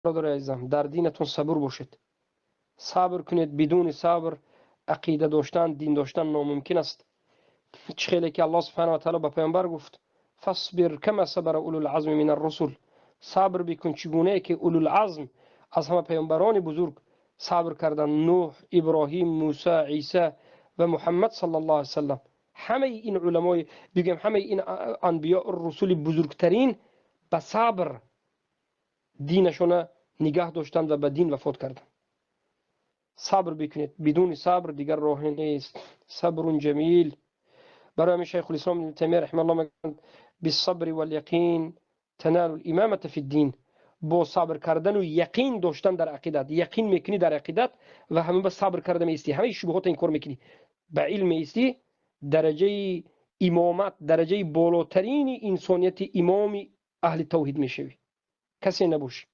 Бародари азизам, дар динатон сабур бошед, сабр кунед. Бидуни сабр ақида доштан, дин доштан номумкин аст. Чӣ хеле ки Аллоҳ субҳана ва таъала ба паёмбар гуфт: فاصبر كما صبر أولو العزم من الرسل. Сабр бикун, чӣ гунае ки улулазм аз ҳама паёмбарони бузург сабр карданд: Нӯҳ, Иброҳим, Муса, Исо ва Муҳаммад саллаллоҳу алайҳи васаллам. Ҳамаи ин уламои, бигӯем, ҳамаи ин анбиё, русули бузургтарин ба сабр динашона нигаҳ доштанд ва ба дин вафот карданд. Сабр бикунед, бидуни сабр дигар роҳе нест. صبر جمیل. برای همین شیخ الاسلام ابن تیمیه رحمه الله میگن: بالصبر واليقين تنال الامامه في الدين. با صبر کردن و یقین داشتن در عقیدت، یقین میکنی در عقیدت و همه با صبر کرده میستی، همه شبهات این کار میکنی، به علم میستی، درجه امامت، درجه بالاترین انسانیت، امام اهل توحید میشوی. کسی نباشی.